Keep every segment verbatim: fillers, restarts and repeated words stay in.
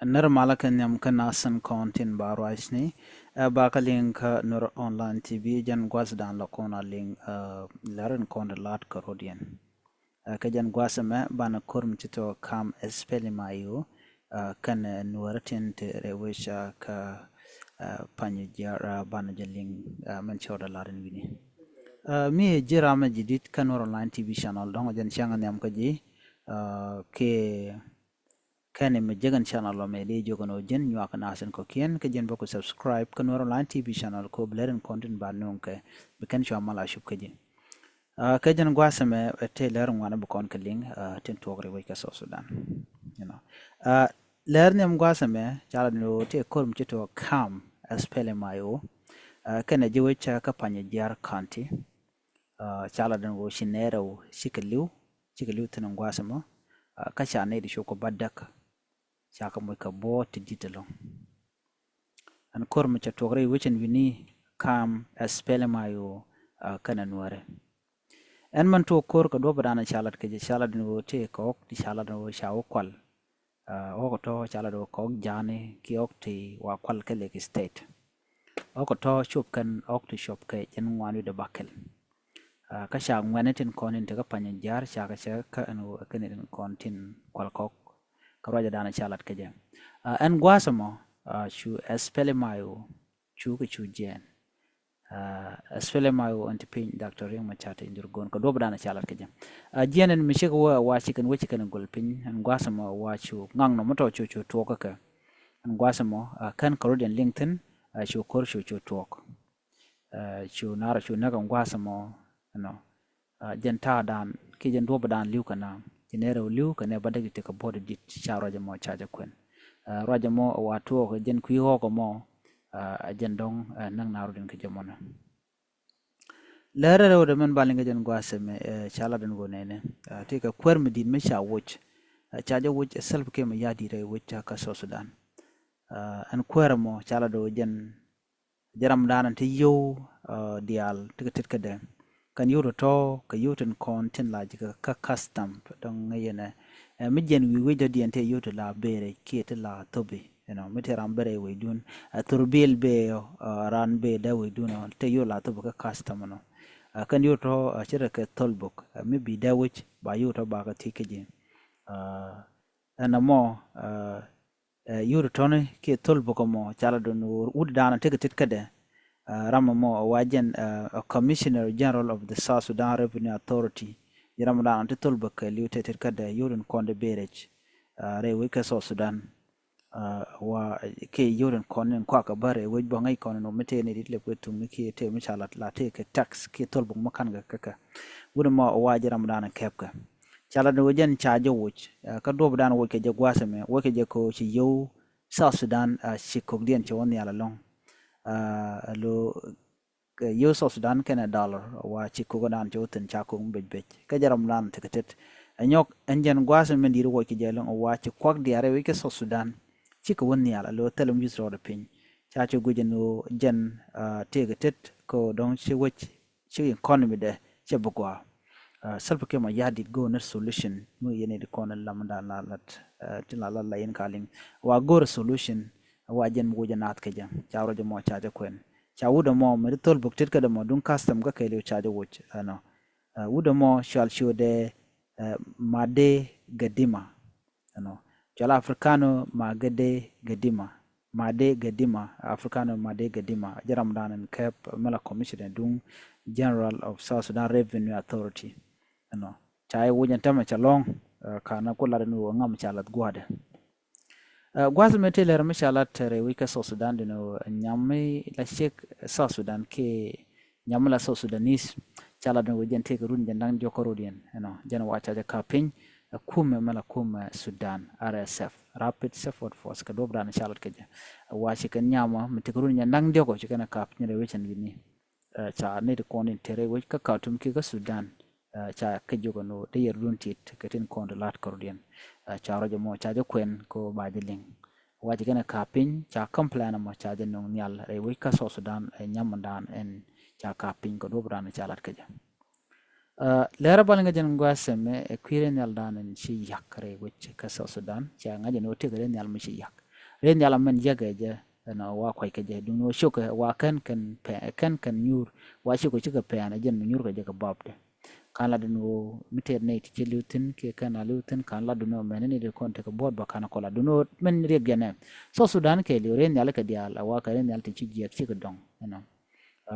Nɛr malä kɛ nhiam kä nasin kɔn tin ba ruacni. Ɛ ba kä liŋ kä Nuer Online T V, jɛn gua̱thdan lɔ kɔn a liŋ, ɛ, lɛr in kɔn di lat kä rɔ̱diɛn. Ɛ kɛ jɛn gua̱th ɛmɛ banɛ ko̱r mi ci tɔ kam SPLM-IO, ɛ, kɛnɛ Nuɛr tin te rɛy wec, ɛ, kä, ɛ, Panyijiar, ɛ, banɛ jɛ liŋ, ɛ, mɛn cɔɔdɛ lat in wi̱ni. Ɛ, mi ji̱ ram ɛ ji̱ dit kä Nuer Online T V channel, dɔ̱ŋ jɛn cäŋ nhiam kä ji̱, ɛ, kɛ kɛn mi jek ɛn channel lɔ mɛ li jok ɛn ɔ ji̱n nyuak nasin kɔ̱kiɛn kä ji̱n bä ku subscribe kä Nuer Online T V channel kɔ bi lɛr in kɔn tin ba nuŋ kɛ bi kɛn cua mal a cup kä ji̱. Ɛ, kɛ jɛn gua̱th ɛmɛ ɛ tëë lɛr ŋuan bi kɔn kɛ liŋ, ɛ, tin tuɔk rɛy wec kä South Sudan. You know. Ɛ, lɛr nhiam gua̱th ɛmɛ ca lat ni ɣöö tëë ko̱r mi ci tɔ kam SPLM-IO, ɛ, kɛnɛ ji̱ wec kä Panyijiar County. Ɛ, ca lat ni ɣöö ci nɛɛrɛ ɣöö cikɛ li̱w, cikɛ li̱w thi̱n in gua̱th ɛmɔ, ɛ, kä ca nɛy di cop kɛ bädäk. Ca kɛ moc kɛ buɔ̱ɔ̱t ti di̱t ɛlɔ̱ŋ. Ɛn ko̱r mi ca tuɔk rɛy wec ɛn wi̱ni kam SPLM-IO, ɛ, kɛnɛ Nuɛrɛ. Ɛn mɛn tuɔk ko̱r kɛ duɔ̱pdan ca lat kɛ jɛ, ca lat ni ɣöö tëë kɛ ɣɔk ti ca lat ni ɣöö ca wä kual. Ɛ, ɣɔk tɔ ca lat ɣöö kɛ ɣɔk ja̱a̱ni kiɛ ɣɔk ti wa kual kɛ Lake State. Ɣɔk tɔ cop kɛn ɣɔk ti cop kɛ jɛn ŋuan wi̱cdɛ bakɛl. Ɛ, kä ca ŋuɛni tin kɔn tin te kä Panyijiar ca kɛ cɛ kä ɛn ɣöö ɛ kɛn tin kɔn tin kual kɔk. Kä ruacɛ dan ca lat kɛ jɛ. Ɛ, ɛn gua̱a̱th ɛmɔ, ɛ, cu SPLM-IO cu kɛ cu jiɛɛn. Ɛ, SPLM-IO ɛn ti piny Doctor Riek Machar Teny Dhurgon kɛ duɔ̱p dan ca lat kɛ jɛ. Ɛ, jiɛɛn ɛn mi cik wä wa cikɛn wä cikɛn gol piny ɛn gua̱a̱th ɛmɔ wa cu ŋaŋ nɔ mi tɔ cu cu tuɔɔk kä kɛ. Ɛn gua̱a̱th ɛmɔ, ɛ, kɛn kɛ rɔ̱diɛn liŋ thi̱n, ɛ, cu ko̱r cu cu tuɔɔk. Ɛ, cu naar cu näk ɛn gua̱a̱th ɛmɔ, you know. Ɛ, jɛn ta̱a̱dan kiɛ jɛn duɔ̱pdan li̱w kɛ na ci nɛɛrɛ ɣöö li̱w kɛ nɛ bädäk ti tekɛ buɔ̱t di̱t ca ruacɛ mɔ ca jɛ kuɛn. Ɛ, ruacɛ mɔ wa tuɔɔk jɛn kui̱ ɣɔɔk ɛmɔ, ɛ, jɛn dɔ̱ŋ, ɛ, näk naar rɔ̱diɛn kɛ jɛ mɔnɛ. Lɛr rɛwdɛ mɛn ba liŋ kɛ jɛn gua̱a̱th ɛmɛ, ɛ, ca lat ɛn ɣöö nɛnɛ. Ɛ, tëë kɛ kuäär mi di̱t mi ca woc. Ɛ, ca jɛ woc ɛ Salva Kiir Mayardit rɛy wec kä South Sudan. Ɛ, ɛn kuäär ɛmɔ ca lat ɣöö jɛn Jɛ ramdan ti yio̱w, ɛ, diaal ti kɛ tet kädɛ. Kɛn yio̱w tɔ̱tɔ̱ kɛ yio̱w tin kɔn tin la ji̱ kä custom dɔ̱ŋ ŋäc yɛn ɛ. Ɛ, mi jiɛn wi̱i̱ wec dɔ̱diɛn ti yio̱w ti la berɛ kiɛ ti la thopi, you know, mi ti ram berɛ wecdun. Ɛ, thurbil bɛ, ɛ, ran bɛ dee wecdun, ɛ, ti yio̱w la thopi kä custom, you know. Ɛ, kɛn yio̱w tɔ̱tɔ̱, ɛ, ci rɛ kɛ thol bok, ɛ, mi bi dee wec ba yio̱w tɔ̱ ba kɛ thiec kä ji̱. Ɛ, ɛn ɛmɔ, ɛ, ɛ, yio̱w tɔ̱tɔ̱ni kiɛ thol bok ɛmɔ ca lat ɛn ɣöö wut dan tekɛ tet kädɛ. Ɛ, ram ɛmɔ ɛ wa jɛn, ɛ, ɛ Commissioner General of the South Sudan Revenue Authority. Jɛ ram dan ti thol bok kɛ li̱w tekɛ tet kädɛ yio̱w tin kɔn di berɛ, ɛ, rɛy wec kä South Sudan. Ɛ, wa, ɛ, kiɛ yio̱w tin kɔn in kuak kɛ bä rɛy wec bä ŋäc kɔn in wä mi tëë ni dit lɛp kɛ thuŋni kiɛ tëë mi ca lat la tëë kɛ tax kiɛ thol bok mi ka̱n kɛ kɛ kɛ. Wut ɛmɔ ɛ wa jɛ ram dan kɛp kɛ. Ca lat ni wä jɛn ca jɛ woc, ɛ, kä duɔ̱pdan woc kɛ jɛ gua̱a̱th ɛmɛ, woc kɛ jɛ kɛ ɣöö ci yio̱w South Sudan, ɛ, ci kokdiɛn cɛ wä nhial ɛlɔ̱ŋ. Ɛ, lo, kɛ yio̱w South Sudan kɛnɛ dollar, wa ci kokdan cɛ wä thi̱n ca kok mi bec bec. Kä jɛ ramdan tekɛ tet. Ɛ nyɔk ɛn jɛn gua̱a̱th ɛmɛ di̱i̱t woc kɛ jɛ ɛlɔ̱ŋ, wa ci kuak diaal rɛy wec kä South Sudan cikɛ wä nhial, ɛ lo thilɛ mi yuth rɔɔdɛ piny. Ca ci guic ɛn ɣöö jɛn, ɛ, tëëkɛ tet kɛ ɣöö dɔ̱ŋ ci wec ci economy dɛ cɛ bi gɔaa. Ɛ, Salva Kiir Mayardit go̱o̱r ni solution mi yɛn di kɔn lamdan la lat, ɛ, tin la lat la yɛn ka liŋ. Wa go̱o̱r solution, wa jɛn mi wocɛ naath kɛ jɛ. Ca ruacɛ mɔ ca jɛ kuɛn. Ca wut ɛmɔ mi di thol bok tet kädɛ mɔ duŋ custom kä kɛɛliw ca jɛ woc, ɛnɔ. Ɛ, wut ɛmɔ cual ciötdɛ, ɛ, Made Gadima. Ɛnɔ. Cɔl Africano Magede Gadima. Made Gadima, Africano Made Gadima. Jɛ ramdan in kɛp mi la commissioner duŋ General of South Sudan Revenue Authority. Ɛnɔ. Ca i̱ wuc ɛn tämɛ cɛ lɔ̱ŋ, ɛ, ka na ku lat ɛn ɣöö ŋam ca lath gua̱a̱dɛ. Ɛ, gua̱a̱th mi ti lɛr mi ca lat rɛy wec kä South Sudan dini ɣöö nyam mi la ciek South Sudan kiɛ nyam mi la South Sudanese, ca lat ni ɣöö jɛn tëëkɛ run jɛn da̱ŋ diɔ̱k kä rɔ̱diɛn, you know, jɛn wa ca jɛ ka̱p piny, ɛ, kumɛ mi la kumɛ Sudan, R S F, Rapid Support Force, kɛ duɔ̱pdan ca lat kɛ jɛ. Ɛ, wa ci kɛn nyamɔ mi tëëkɛ run jɛn da̱ŋ diɔ̱k ɔ ci kɛn ɛ ka̱p piny rɛy wec ɛn wi̱ni. Ɛ, ca nɛy ti kɔn tin te rɛy wec kä Khartoum kiɛ kä Sudan, ɛ, ca kɛ jiök ɛn ɣöö te yɛr duun tit kɛ tin kɔn ti la̱t kɛ rɔ̱diɛn. Ɛ, ca ruac ɛmɔ ca jɛ kuɛn kɛ ɣöö ba jɛ liŋ. Wa ci kɛn ɛ ka̱p piny, ca complain ɛmɔ ca jɛ nöŋ nhial rɛy wec kä South Sudan, ɛ, nyamdan ɛn ca ka̱p piny kɛ duɔ̱pdan ca lat kɛ jɛ. Ɛ, lɛr ɛ bal ŋäc ɛn gua̱a̱th ɛmɛ, ɛ, kui̱ rɛy nhialdan ɛn ci yak rɛy wec kä South Sudan, ca ŋa̱c ɛn ɣöö tëëkɛ rɛy nhial mi ci yak. Ri nhial amɛn jiäkɛ jɛ, ɛnɔ, wa kuac kɛ jɛ duŋ ni wä ciökɛ wa kɛn kɛn pɛ kɛn kɛn nyuur, wa ciökɛ cikɛ pɛn ɛ jɛn mi nyuur kɛ jɛ kɛ bapdɛ. Kan la duŋ ni wä mi tɛt nɛy ti ci li̱w thi̱n kiɛ kɛn a li̱w thi̱n, kan la duŋ ni wä mɛn ni di kɔn tekɛ buɔt ba kan kɔ la duŋ ni wä mɛn riɛk jɛ nɛ. South Sudan kɛ li̱w ri nhial kɛ diaal a wa kɛ ri nhial ti ci jiɛk cikɛ dɔŋ, ɛnɔ.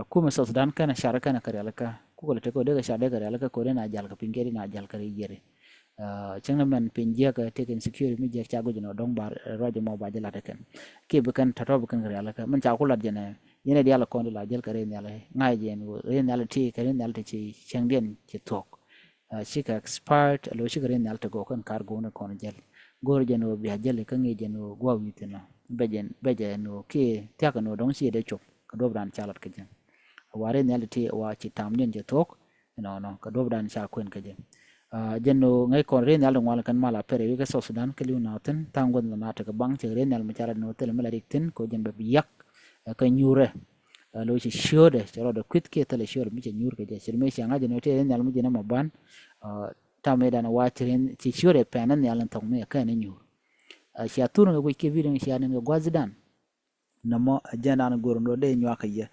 Kumɛ South Sudan kɛnɛ car kɛnɛ kɛ rialikä, kukɛ lɛ tekɛ wä dee kɛ car dee kɛ rialikä kɛ wä dee na jal kɛ piny kɛ dee na jal kɛ ri yieri. Cäŋ ni mɛn piny jiäk tëk insecurity mi jiäk ca guic ni wä dɔ̱ŋ ba ruac mɔ ba jɛ lat kɛn. Kiɛ bi kɛn tɔ̱tɔ̱ bi kɛn kɛ rialikä mɛn ca ku lat jɛ nɛ yɛn ɛ dial kɔn di la jäl kɛ ri nhial ŋa̱c jɛ ni wä ri nhial ti kɛ ri nhial ti ci cäŋdiɛn ci thuɔ̱k. Cikɛ expert alo cikɛ ri nhial ti gɔk kɛn kar go̱o̱n kɔn jäl. Go̱o̱r jɛ ni wä bia jäl kä ŋi̱i̱c jɛ ni wä gua̱a̱ wi̱i̱ thi̱n nɔ bɛ jɛ ni wä kiɛ thia̱k ni wä dɔ̱ŋ ci dee cop kɛ duɔ̱p dan ca lat kɛ jɛ. Wa ri nhial ti wa ci tam jɛn jɛ thuɔ̱k. Nɔnɔ kɛ duɔ̱p dan ca kuɛn kɛ jɛ. Jɛn ni wä ŋäc kɔn ri nhial ti ŋual kɛn mal a pɛrɛ wi̱i̱ kɛ South Sudan kɛ li̱w na thi̱n tha̱a̱ŋ guäth la na tekɛ baŋ cɛ ri nhial mi ca lat ni wä thilɛ mi la rik thi̱n kɛ wä jɛn bɛ bi yak kɛ nyuurɛ. Lo ci ciötdɛ cɛ rɔɔdɛ kui̱th kiɛ thilɛ ciötdɛ mi cɛ nyuur kɛ jɛ ci mi cɛ ŋa̱c jɛ ni wä ti ri nhial mi ji̱n ɛmɔ ban. Tam mi dan wa ci ciötdɛ pɛn ni nhial ni thɔk mi ɛ kɛn ni nyuur. Cia thur ŋɛ guic kiɛ video cia nin kɛ gua̱thidan. Nɔmɔ ɛ jɛn dan go̱r ni wä dee nyuakä yɛ.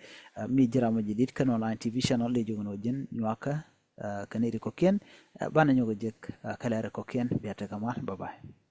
Mi ji̱ ram mi ji̱ dit kɛn online T V channel dee jok ni wä ji̱n nyuakä. Kɛn iri kɔkiɛn banɛ nyɔk jek kɛlɛri kɔkiɛn bia tekɛ mal. Bye bye.